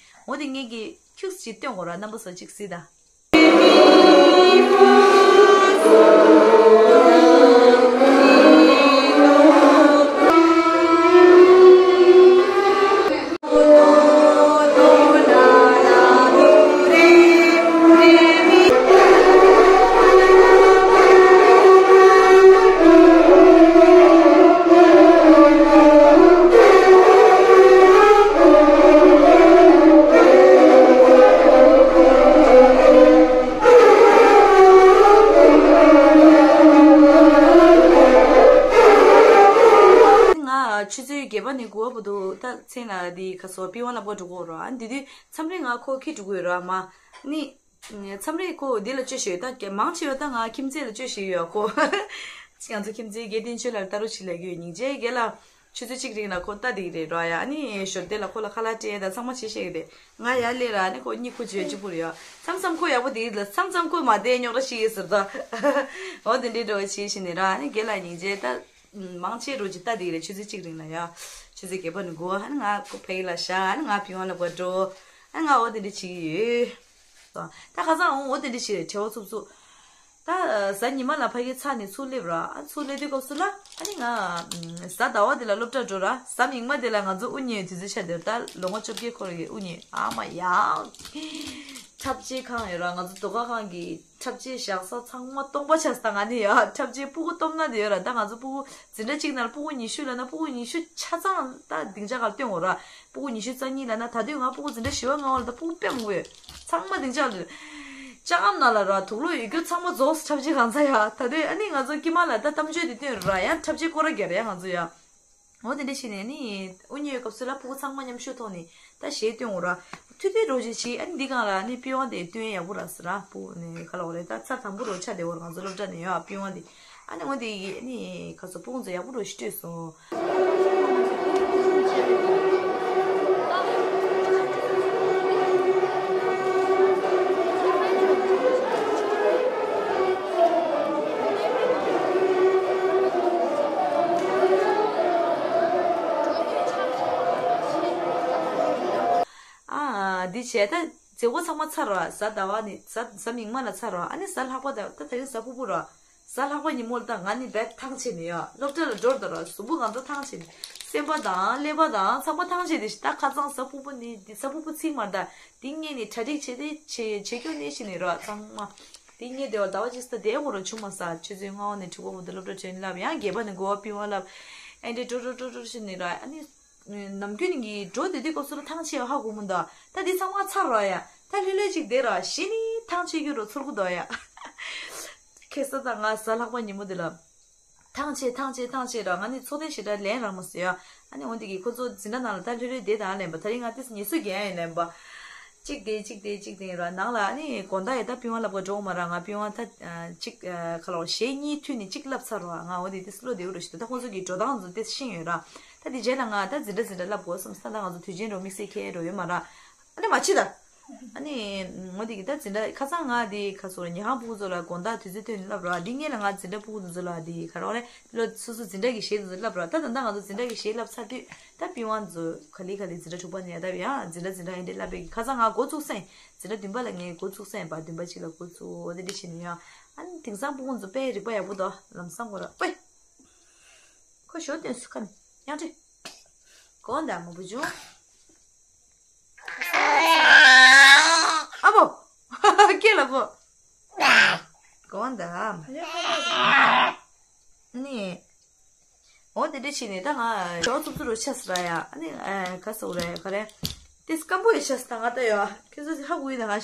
འོ་དེ་ངེད་ཀྱིས་ཁྱུག་ཅིག་སྟོན་དགོས་ར། རྣམ་པ་ཚོ་ཅིག་གཟིགས་དང་། ང་ཆུ་ཚོད་བརྒྱད་པ་ནས་དགུ་པ་བར་དུ་ད་མཚན་ལ་འདི་ག་སོ་པི་ཝང་ལ་བབས་འགྲོ་གི་ཡོད་ར། ཨ་འདི་དུས་མཚམས་རེ་ང་ཁོ་ཁྱེར་འགྲོ་གི་ཡོད་ར། མ་ནི་མཚམས་རེ་ཁོ་འདི་ལ་བཅོས་ཤིག་ཡོད། ད་མང་ཆེ་བ་ད་ང་ཁྱིམ་མཚེས་ལ་བཅོས་ཤིག་ཡོད། ཁོ་ང་ཚོ་ཁྱིམ་མཚེས་དགེ་ལྡན་ཆོས་ལ་ལྟ་རོགས་བྱེད་ལ་གི་ཡོད། སྙིང་རྗེ་རྒན་ལགས། ཆུ་ཚོད་གཅིག་རིང་ལ་ཁོ་ལྟ་བསྡད་ཀྱི་རེད་ར་ཡ། ཨ་ནི་ཞོར་དེ་ལ་ཁོ་ལ་ཁ་ལག་སྤྲད་ད་ཚང་མ་བྱེད་ཤེས་ཀྱི་རེད། ང་ཡར་སླེབས་ར་ཨ་ནི་ཁོ་གཉིད་ཁུག་བྱེད་གཅིག་པུ་རེད་ཡ། མཚམས་མཚམས་ཁོ་ཡག་པོ་བསྡད་ཀྱི་རེད། མཚམས་མཚམས་ཁོ་མ་བསྡད་རྙོག་དྲ་ཞིག་ཡོད་ཟེར་ད། འོ་དེ་འདྲའི་འགྲོ་བྱེད་ཤེས་ནས་ར། ཨ་ནི་རྒན་ལགས་སྙིང་རྗེ་ད། མང་ཆེ་རུ་ཅིག་ལྟ་བསྡད་ཀྱི་རེད། ཆུ་ཚོད་གཅིག་རིང་ལ་ཡ། ཆུ་ཚོད་བརྒྱད་པ་ནས་དགུ་པ། ཨ་ནི་ང་ཁོ་ཕ་གི་ལ་བཞག་ཨ་ནི་ང་པི་ཝང་ལ་བར་འགྲོ། ཨ་ནི་ང་འོ་དེ་འདྲ་བྱེད་ཀྱི་ཡོད། ད་ཁ་སང་འོ་དེ་འདྲ་བྱེད་རེད། བྲེལ་བ་འཚུབ་འཚུབ། ད་གཟའ་ཉི་མ་ལ་ཕ་གི་ཚར་ནས་ཚུར་སླེབས་ར། ཨ་ཚུར་སླེབས་དུས་སྐབས་སུ་ལ་ཨ་ནི་ང་གཟའ་ཟླ་བ་དེ་ལ་སློབ་གྲྭ་འགྲོ་ར། གཟའ་མིག་དམར་དེ་ལ་ང་ཚོ་དབུ་བརྙེས་དུས་ཚོད་ཆགས་བསྡད་ར། ད་ལོ་ངོ་བཅོ་བརྒྱད་འཁོར་བའི་དབུ་བརྙེས། ཨ་མ་ཡ། འཁྲབ་ཆས་ཁང་ཡོད་ར། ང་ཚོ་ཟློས་གར་ཁང་གི་འཁྲབ་ཆས་བཞག་ས་ཚང་མ་སྟོང་པ་ཆགས་ས། ང་ནི་ཡ་འཁྲབ་ཆས་སྤུ་གུ་སྟོབས་ན་དེ་ཡོད་ར། ད་ང་ཚོ་སྤུ་གུ་འཛིན་གྲྭ་གཅིག་ནང་ལ་སྤུ་གུ་ཉི་ཤུ་ལབ་ན་སྤུ་གུ་ཉི་ཤུ་ཆ་ཚང་ད་སྡིངས་ཆ་སྒང་ལ་སྟོན་དགོས་ར། སྤུ་གུ་ཉི་ཤུ་རྩ་གཉིས་ལབ་ན་ད་དུང་ང་སྤུ་གུ་འཛིན་གྲྭ་བཞི་པ་ལྔ་པ་ལ་ད་སྤུ་གུ་དཔེ་མང་པོ་ཡོད། ཚང་མ་སྡིངས་ཆ་ལ། ལྕགས་ལམ་ནང་ལ་ར་དུག་ལོག་ཡོད་རྒྱུ་ཚང་མ་རྫོགས་སོང་། འཁྲབ་ཆས་གང་ཚ་ཡ། ད་དུང་ཨ་ནི་ང་ཚོ་དཀྱིལ་མ་ལ་ད་གཏམ་བརྗོད་དེ་སྟོན་ར། ཡང་འཁྲབ་ཆས་སྐོར་ར་རྒྱག་ར་ཡ་ང་ཚོ་ཡ། འོ་དེ་འདྲ་བྱས་ནས་ནི་དབུ་བརྙེས་སྐབས་སུ་ལ་སྤུ་གུ་ཚང་མ་མཉམ་ཞུགས་ཐོག་ནས་ད་གཞས་སྟོན་དགོས་ར། མཐུད་མཐུད་རོགས་ཅིག་བྱེད། ཨ་ནི་འདི་སྒང་ལ་ནི་པི་ཝང་དེ་སྟོན་ཡག་པོ་ར་ཟེར་ར། སྤུ་གུ་ནི་ག་ལ་འོ་རེད། ད་ཚར་དང་པོ་རོ་ཆ་དེ་འོ་ར་ང་ཚོ་སློབ་གྲྭ་ནས་ཡོད་པི་ཝང་དེ། ཨ་ནི་འོ་དེ་ཡི་ནི་ག་ཚོད་སྤུ་གུ་ཚོ་ཡག་པོ་རོ་ཞིག་སྤྲོད་སོང་། ཨ་འདི་བྱས་ད་མཛད་སྒོ་ཚང་མ་ཚར་ར། གཟའ་ཟླ་བ་ནི་གཟའ་གཟའ་མིག་དམར་ལ་ཚར་ར། ཨ་ནི་གཟའ་ལྷག་པ་ད་ད་ད་རིང་གཟའ་ཕུར་བུ་ར། གཟའ་ལྷག་པ་ཉིན་མོ་ལ་ད་ང་ནི་རྦད་ཐང་ཆད་ནས་ཡ་སློབ་གྲྭ་ལ་འགྲོ་འདོད་ར། གཟུགས་པོ་ང་ཚོ་ཐང་ཆད་ནས། སེམས་པ་དང་ཀླད་པ་དང་ཚང་མ་ཐང་ཆད་དེ། ད་ཁ་སང་གཟའ་ཕུར་བུ་ནི་འདི་གཟའ་ཕུར་བུ་ཚིག་མ་ད་འདི་ངས་ནི་གྲ་སྒྲིག་བྱེད་དེ་བྱེད་བྱེད་རྒྱུ་ནི་ཤི་ནས་ར་ཚང་མ། འདི་ངས་བདེ་བ་ཟླ་བ་གཅིག་ས་བསྡད་དགོས་ར། ཆུ་མ་ཟ། ཆུ་ཚོད་ལྔ་པ་ནས་དྲུག་པ་བར་དུ་སློབ་གྲྭ་ཁྲིད་ལབ། ཡང་བརྒྱད་པ་ནས་དགུ་པ་པི་ཝང་ལབ། ཨེ་འདྲས་འགྲོ་འགྲོ་འགྲོ་འགྲོ་ཤི་ནས་ར། ཨ་ནི། ནམ་རྒྱུན་གྱི་འགྲོ་བསྡད་དུས་སྐབས་སུ་ལ་ཐང་ཆད་ཧ་གོ་མི་འདུག་ད་འདི་ཚང་མ་ཚར་ར་ཡ། ད་ལྷོད་ལྷོད་ཅིག་བསྡད་ར། གཞི་ནི་ཐང་ཆད་རྒྱུ་རུ་ཚོར་གི་འདུག་ཡ། ཁ་སང་ད་ང་གཟའ་ལྷག་པ་ཉིན་མོ་འདི་ལ། ཐང་ཆད་ཐང་ཆད་ཐང་ཆད་ར། ང་ནི་ཚོགས་ཐེངས་ཞེ་དྲག་ལེན་རག་མ་སོང་ཡ། ཨ་ནི་འོ་འདི་གི་ཁོ་ཚོ་འཛིན་གྲྭ་ནང་ལ་ད་ལྷོད་ལྷོད་བསྡད་དང་ལེན་པ། ད་རིང་ང་ཏིས་ཉི་སུ་རྒྱན་ཡིན་ལེན་པ། གཅིག་དེ་གཅིག་དེ་གཅིག་དེ་ར། ནང་ལ་ཨ་ནི་དགོང་དག་ཡ་ད་པི་ཝང་ལབ་ག་འགྲོ་མ་ར། ང་པི་ཝང་ད་གཅིག་ཁ་ལོ་གཞས་གཉིས་མཐུད་ནས་གཅིག་ལབ་ཚར་ར། ང་འོ་འདི་ཏིས་བློ་བདེ་བོ་རུ་ཞིག་ད་ད་ཁོ་ཚོ་གི་འགྲོ་སྟངས་ཚོ་ཏིས་ཤེས་ཡོད་ར། ད་དེ་རྗེས་ལ་ང་ད་འཛིན་གྲྭ་འཛིན་གྲྭ་བསླབ་དགོས་བསམ་སོང་། ད་ང་ཚོ་དུས་ཆེན་རོ་དམིགས་བསལ་ཁྱེར་རོ་ཡོད་མ་ར། ཨ་ནི་མ་བྱེད་ད། ཨ་ནི་ངོ་དེ་གི་ད་འཛིན་གྲྭ་ཁ་སང་ང་དེ་ཁ་སོ་ར་ཉི་ཧང་སྤུ་གུ་ཚོ་ལ་དགོང་དག་དུས་ཚོད་བཏོན་ནས་བསླབ་ར། འདི་ངེད་ལ་ང་འཛིན་གྲྭ་སྤུ་གུ་ཚོ་ལ་དེ་ག་རོགས་རེད། ལོ་སོ་སོ་འཛིན་གྲྭ་གི་གཞས་དེ་ཚོ་བསླབ་ར། ད་ད་ལྟ་ང་ཚོ་འཛིན་གྲྭ་གི་གཞས་བསླབ་ཚར་དུས་ད་པི་ཝང་ཚོ་ག་ལེ་ག་ལེ་འཛིན་གྲྭ་དྲུག་པ་ནས་ཡ་ད་ཡང་འཛིན་གྲྭ་འཛིན་གྲྭ་ཨེ་འདྲས་བསླབ་པའི་གི་ཁ་སང་ང་འགོ་བཙུགས་སེང་། འཛིན་གྲྭ་བདུན་པ་ལ་ངས་འགོ་བཙུགས་སེང་བ། བདུན་པ་གཅིག་ལ་འགོ་བཙུགས། འོ་དེ་འདྲས་བྱས་ནས་ཡ། ཨ་ནི་དེང་སང་སྤུ་གུ་ཚོ་དཔེ་རིག་པ་ཡག་པོ་འདུག་ལམ་སང་གོ་ར་ཨོའི། ཁོ་ཞོ་སྟོན་སུ་ཁ་ནས་ཡང་ཁྲི། གོ་འདའ་མ་བུ་ཆུང་། ཨ་བོ། སྐེ་ལ་བོ། གོ་འདའ། ནི། འོ་དེ་འདྲ་བྱས་ནས་ད་ང་ཞོགས་ཚུབ་ཚུབ་རུ་ཆགས་སོང་ར་ཡ། ཨ་ནི་ཨ་ག་སོག་རེད་ག་རེ། དེ་སྐམ་པོ་ཡི་ཆགས་སོང་ད་ང་ད་ཡོད། ཁྱོད་ཚོ་ཧ་གོ་ཡིན་ན། ང་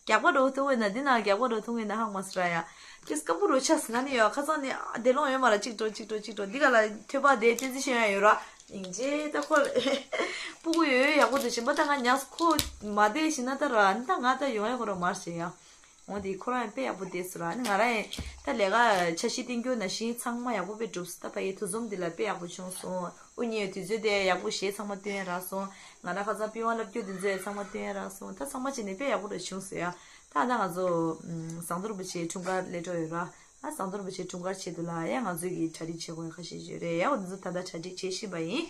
རྒྱགས་པ་འགྲོ་ཐུང་བས་ན་འདི་ན་རྒྱགས་པ་འགྲོ་ཐུང་བས་ན་ཧ་གོ་མ་སོང་ར་ཡ། དེ་སྐམ་པོ་རུ་ཆགས་སོང་ན་ནི་ཡོད། ཁ་སང་ནི་ཨ་བདེ་ལོང་ཡོད་མ་ར། གཅིག་འགྲོ་གཅིག་འགྲོ་གཅིག་འགྲོ། འདི་ག་ལ་ཐོད་པ་དེ་བསྟན་འཛིན་ཤེས་ཡ་ཡོད་ར། སྙིང་རྗེ་ད་ཁོ་ལ་སྤུ་གུ་ཡོད་ཡོད་ཡག་པོ་འདུག་གཞན་པ་ད་ང་ཉག་ཁོ་མ་བསྡད་ཤི་ན་ད་ར་ཨ་ནི་ད་ང་ད་ཡོང་ཡ་ཁོ་ར་མར་ཤེས་ཡ། འོ་དེ་ཁོ་རང་ཡང་དཔེ་ཡག་པོ་བསྡད་སོང་ར། ཨ་ནི་ང་རང་ཡང་ད་ལས་ཀ་འཆར་གཞི་བཏིང་རྒྱུ་ནང་བཞིན་ཚང་མ་ཡག་པོ་དཔེ་འགྲུབ་སོང་། ད་ཕ་ཡི་དུས་འཛོམས་འདི་ལ་དཔེ་ཡག་པོ་བྱུང་སོང་། དབུ་བརྙེས་དུས་ཚོད་དེ་ཡག་པོ་གཞས་ཚང་མ་བཏོན་ཡ་རག་སོང་། ང་རང་ཁ་སང་པི་ཝང་བསླབ་རྒྱུ་དེ་ཚོ་ཡང་ཚང་མ་བཏོན་ཡ་རག་སོང་། ད་ཚང་མ་བྱས་ནས་དཔེ་ཡག་པོ་ར་བྱུང་སོང་ཡ། ད་ད་ང་ཚོ་ཨམ་ཟམ་གདོང་རིན་པོ་ཆེའི་འཁྲུངས་སྐར་སླེབས་འགྲོ་ཡོད་ར། ཨ་ཟམ་གདོང་རིན་པོ་ཆེའི་འཁྲུངས་སྐར་ཆེད་དུ་ལ་ཡ་ང་ཚོས་ཀྱི་གྲ་སྒྲིག་བྱེད་དགོས་ཡ་ཁ་ཤས་ཡོད་རེད་ཡ། འོ་འདི་ཚོ་ད་ལྟ་གྲ་སྒྲིག་བྱེད་བཞིན་པ་ཡིན།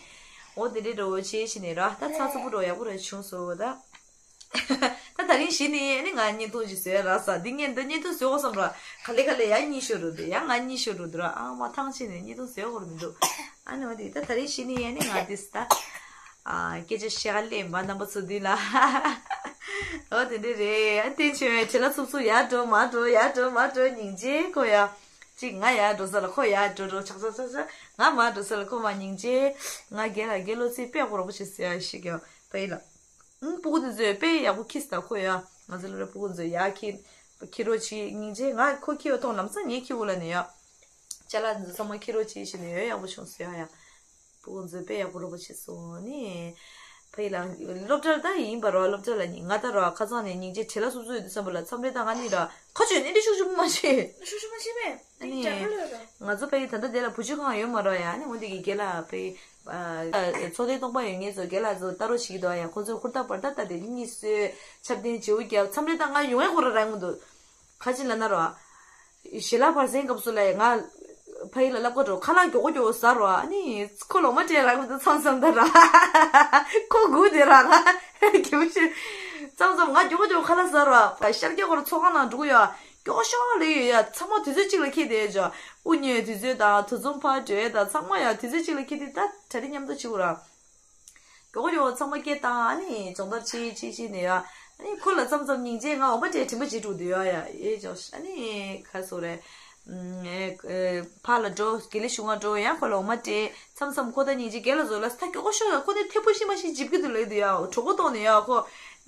འོ་དེ་འདྲའི་འགྲོ་བྱེད་བཞིན་ནས་ར། ད་ཚགས་ཚུད་པོ་འགྲོ་ཡག་པོ་ར་བྱུང་སོང་ད། ད་ད་རིང་གཞི་ནས་ནི་ང་བརྙན་ཐུང་ཞིག་བཟོས་ར་ས། འདི་ངས་འདི་བརྙན་ཐུང་བཟོས་འོ་བསམ་ར། ག་ལེ་ག་ལེ་ཡ་གཉིད་ཤོར་འགྲོ་འདུག་ཡ་ང་གཉིད་ཤོར་འགྲོ་འདུག་ར། ཨ་མ་ཐང་ཆད་ནས་བརྙན་ཐུང་བཟོས་འོ་མི་འདུག་ཨ་ནི་འོ་དེ་ད་ད་རིང་གཞི་ནས་ཡ་ནི་ང་དེ་ས་ད། ཨ་སྐད་ཆ་བཤད་ག་ལེན་པ་རྣམ་པ་ཚོ་འདི་ལ། འོ་དེ་འདྲ་རེད། ཨ་བསྟན་ཆོས་བྱེད་ལ་ཚུབ་ཚུབ་ཡར་འགྲོ་མར་འགྲོ་ཡར་འགྲོ་མར་འགྲོ་སྙིང་རྗེ་ཁོ་ཡ། གཅིག་ང་ཡར་འགྲོ་ས་ལ་ཁོ་ཡར་འགྲོ་འགྲོ་ཆག་ཆག་ཆག་ཆག་ང་མར་འགྲོ་ས་ལ་ཁོ་མར་སྙིང་རྗེ། ང་རྒན་ལ་རྒན་བློ་ཚིག་དཔེ་ཡག་པོ་རོགས་པ་བྱེད་ཟེར་ཡ་ཞིག་ཡོད་ཕ་ཡི་ལ། ཨང་སྤུ་གུ་དེ་ཚོས་དཔེ་ཡག་པོ་ཁྱེར་སོང་ད་ཁོ་ཡ། ང་ཚོ་སློབ་གྲྭ་སྤུ་གུ་ཚོས་ཡར་ཁྱེར། ཁྱེར་རོགས་བྱེད་སྙིང་རྗེ། ང་ཁོ་ཁྱེར་བ་མཐོང་ལམ་སང་ངས་ཁྱེར་འོ་ལ་ནས་ཡ། ཅ་ལག་དེ་ཚོ་ཚང་མ་ཁྱེར་རོགས་བྱེད་ཞེས་ནས་ཡོད་ཡག་པོ་བྱུང་སོང་ཡ་ཡ། སྤུ་གུ་ཚོས་དཔེ་ཡག་པོ་རོགས་པ་བྱེད་སོང་ནི། ཕ་ཡི་ལ་སློབ་གྲྭར་ད་ཡིན་པ་རོ། སློབ་གྲྭ་ལ་ནི་ང་ད་རོ་ཁ་སང་ནས་སྙིང་རྗེ་བྲེལ་ལ་སུབ་སུབ་ཡོད་དུས་བསམ་པ་ལ་མཚམས་རེ་ད་ང་གཉིས་ར་ཁ་ཆོད་ནི་འདི་ཤུགས་ཆུང་མ་བྱེད། ཤུགས་ཆུང་མ་བྱེད་པས། ཨ་ནི། ང་ཚོ་ཕ་ཡི་ད་ལྟ་དེ་ལ་བུ་བཅོལ་ཁང་ཡོད་མ་རོ་ཡ། ཨ་ནི་འོན་ཏེ་གི་རྒན་ལགས་ཕ་ཡི། ཚོགས་སྡེ་སྟོང་པ་ཡོད་མཁན་ཚོ་རྒན་ལགས་ཚོ་ལྟ་རོགས་བྱེད་ཀྱི་འདུག་ཡ། ཁོ་ཚོས་ཧུར་ཐག་བར་ཐག་ལྟ་དེ་གཉིད་སོས་ཆབ་ལྡན་བྱེའུ་རྒྱབ་མཚམས་རེ་ད་ང་ཡོང་ཡ་ཁོ་ར་རང་གི་འདུག་ཁ་ཆེ་ལ་ན་རོ། ཞལ་ལག་བར་གསེང་སྐབས་སུ་ལ་ང་ཕ་ཡི་ལ་ལབ་ག་འགྲོ་ཁ་ལག་མགྱོགས་མགྱོགས་ཟ་རོ། ཨ་ནི་ཁོ་ལོ་མ་སྤྲད་རག་མི་འདུག་མཚམས་མཚམས་ད་ར། ཁོ་སྒུག་དེ་ར་ང་གྱོད་ཤེས། མཚམས་མཚམས་ང་མགྱོགས་མགྱོགས་ཁ་ལག་ཟ་རོ། ཤར་རྒྱག་གོ་ར་ཚོགས་ཁང་ནང་འགྲོ་གི་ཡོད། མགྱོགས་ཤོག་ལེ་ཡོད་ཡ། ཚང་མ་དུས་ཚོད་གཅིག་ལ་འཁེལ་དེ་ཇོ། དབུ་བརྙེས་དུས་ཚོད་དང་དུས་ཚོད་ཕར་འགྲོ་ཡ་དང་ཚང་མ་ཡ་དུས་ཚོད་གཅིག་ལ་འཁེལ་དེ་ད་གྲ་སྒྲིག་མཉམ་དུ་བྱེད་དགོས་ར། མགྱོགས་མགྱོགས་ཚང་མ་སྐད་བཏང་ཨ་ནི་སྦྱོང་བརྡར་བྱེད་བྱེད་བྱེད་ནས་ཡ། ཨ་ནི་ཁོ་ལ་མཚམས་མཚམས་སྙིང་རྗེ་ང་འོ་མ་སྤྲད་དྲན་པ་བྱེད་འགྲོ་འདུག་ཡ་ཡ་ཨེ་ཇོ་ཨ་ནི་ག་སོ་རེད། ཕར་ལ་འགྲོ་དགེ་ལེགས་གཞུང་ང་འགྲོ་ཡང་ཁོ་ལ་འོ་མ་སྤྲད་མཚམས་མཚམས་ཁོ་ད་སྙིང་རྗེ་རྒན་ལགས་ཚོ་ལ་ད་མགྱོགས་ཤོག་ཡ་ཁོ་ནི་ཐེ་ཕུ་ཤི་མ་ཤི་འཇིབ་ཀྱི་འདུག་ལབ་འདུག་ཡ་གྲོད་ཁོག་ལྟོགས་ནས་ཡ་ཁོ་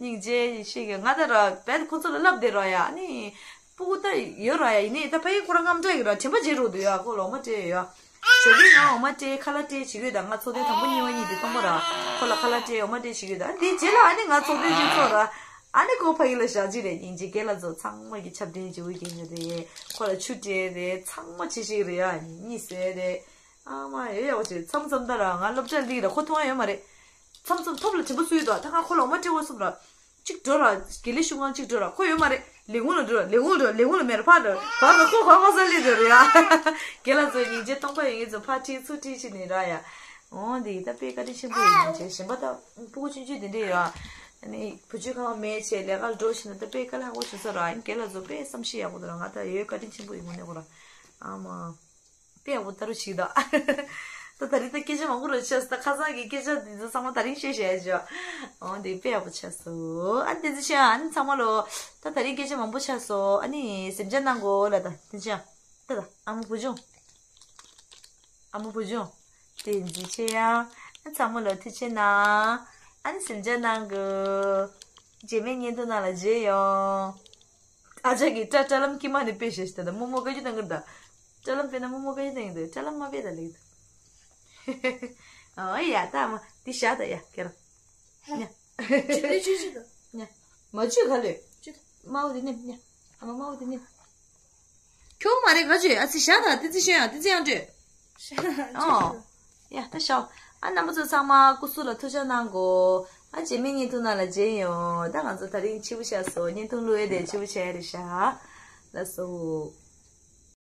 སྙིང་རྗེ་ཤི་གི་ང་ད་ར་བད་ཁོ་ཚོ་ལ་ལབ་བསྡད་ར་ཡ་ཨ་ནི། སྤུ་གུ་ད་ཡོད་ར་ཡ་ཡིན་ནའི་ད་ཕ་ཡི་ཁོ་རང་རྔམ་སྐྲག་གི་ར་དྲན་པ་བརྗེད་འགྲོ་འདུག་ཡ་ཁོ་ལ་འོ་མ་སྤྲད་ཡ། ཞོགས་ཀས་ང་འོ་མ་སྤྲད་ཁ་ལག་སྤྲད་བྱེད་ཀྱི་ཡོད་ད་ང་ཚོགས་ཐེངས་དང་པོ་གཉིས་པ་གཉིས་དེ་སྟོང་པ་ར་ཁོ་ལ་ཁ་ལག་སྤྲད་འོ་མ་སྤྲད་བྱེད་ཀྱི་ཡོད་ད་འདིའི་རྗེས་ལ་ཨ་ནི་ང་ཚོགས་ཐེངས་གཅིག་ཚོགས་ར་ཨ་ནི་ཁོ་ཕ་ཡི་ལ་བཞག་ཅིག་རེད་སྙིང་རྗེ་རྒན་ལགས་ཚོ་ཚང་མ་གི་ཆབ་ལྡན་བྱེའུ་རྒན་ཡོད་རེད་ཁོ་ལ་ཆུ་སྤྲད་རེད་ཚང་མ་བྱེད་ཤེས་ཀྱི་རེད་ཡ་གཉིད་སད་རེད་ཨ་མ་ཡོད་ཡག་པོ་བྱེད་མཚམས་མཚམས་ད་ར་ང་སློབ་གྲྭར་སླེབས་ར་ཁོ་མཐོང་ཡ་ཡོད་མ་རེད། མཚམས་མཚམས་ཐོབ་ལ་དྲན་པ་གསོས་འདུག་ད་ང་ཁོ་ལ་འོ་མ་སྤྲད་དགོས་བསམ་ར། གཅིག་འགྲོ་ར། དགེ་ལེགས་གཞུང་ཁང་གཅིག་འགྲོ་ར། ཁོ་ཡོད་མ་རེད། ལས་ཁུངས་ལ་འགྲོ་ར། ལས་ཁུངས་འགྲོ། ལས་ཁུངས་ལ་མེད་ར་ཕར་འགྲོ། བར་ལ་ཁོ་ཧོ་ཧོ་ས་སླེབས་འགྲོ་ར་ཡ། རྒན་ལགས་ཚོ་སྙིང་རྗེ་སྟོང་པ་ཡོད་ངེས་ཚོ་ཕར་ཁྲིད་ཚུར་ཁྲིད་བྱས་ནས་ར་ཡ། འོ་འདི་ད་དཔེ་བཀའ་དྲིན་ཆེན་པོ་ཡིན་ཅེས་གཞན་པ་ད་སྤུ་གུ་ཆུང་ཆུང་དེ་འདྲས་ཡོད་ཨ། ཨ་ནི་བུ་བཅོལ་ཁང་མེད་བྱས་ལས་ཀར་འགྲོ་བྱས་ན་ད་དཔེ་དཀའ་ལས་ཁག་པོ་བྱུང་ས་ར་ཡིན། རྒན་ལགས་ཚོ་དཔེ་བསམ་ཤེས་ཡག་པོ་འདུག་ར། ང་ད་ཡོད་བཀའ་དྲིན་ཆེན་པོ་ཡིན་དངོས་གནས་ཁོ་ར། ཨ་མ། དཔེ་ཡག་པོ་ལྟ་རུ་ཞིག་ད། ད་ད་རིང་ད་སྐད་ཆ་མང་པོ་རུ་ཆགས་སོང་། ད་ཁ་སང་གི་སྐད་ཆ་འདི་ཚོ་ཚང་མ་ད་རིང་བཤད་བཤད་བྱོས། འོ་འདི་དཔེ་ཡག་པོ་ཆགས་སོང་། ཨ་འདི་ཚོ་བཤད་ཨ་ནི་ཚང་མ་ལོ། ད་ད་རིང་སྐད་ཆ་མང་པོ་ཆགས་སོང་། ཨ་ནི་སེམས་ཆུང་གནང་དགོས་ལ་ད་དེ་ཆ། ད་ད་ཨ་མ་བུ་ཆུང་། ཨ་མ་བུ་ཆུང་། བསྟན་འཛིན་ཆེ་ཡང་། ཨ་ཚང་མ་ལོ་ཐུགས་རྗེ་གནང་། ཨ་ནི་སེམས་ཆུང་གནང་དགོས། རྗེས་མའི་བརྙན་ཐུང་ནང་ལ་མཇལ་ཡོང་། ཨ་ཅག་གིས་སྐྲ་སྐྲ་ལམ་དཀྱིལ་མ་ནས་དཔེ་བཤད་ཤི་ད་ད་རྨོ་མོ་བཀའ་བཀྱོན་གནང་གི་རེད་ད། སྐྲ་ལམ་དཔེ་ན་རྨོ་མོ་བཀའ་བཀྱོན་གནང་གི་འདུག་སྐྲ་ལམ་མ་དཔེ་ད་ལེགས་འདུག་ཨོ་ཡ་ད་མ་འདི་བཞག་ད་ཡ་ཁྱེད་རང་། ཉ། ཆུ་ཆུ་ཆུ་ཆུ་ད། ཉ། མ་ཆུ་ག་ལོས། ཆུ་ད། དམར་པོ་དེ་ནེམ་ཉ། ཨ་མ་དམར་པོ་དེ་ནེམ། ཁྱོད་མ་རེད་ག་ཆོས་ཨ་ཙི་བཞག་ད་ཏི་ཙི་ཤོད་ཡ་ཏི་ཙི་ཡང་སྤྲོད། ཨོ། ཡ་ད་ཤོག་ཨ་རྣམ་པ་ཚོ་ཚང་མ་སྐུ་གཟུགས་ལ་ཐུགས་ཅག་གནང་གོ་ཨ་རྗེས་མའི་བརྙན་ཐུང་ནང་ལ་མཇལ་ཡོང་། ད་ང་ཚོ་ད་རིང་ཕྱི་པོ་ཆགས་སོང་། བརྙན་ཐུང་བླུག་ཡས་དེ་ཕྱི་པོ་ཆགས་ཡ་རེད་ཤག་ལགས་སོ།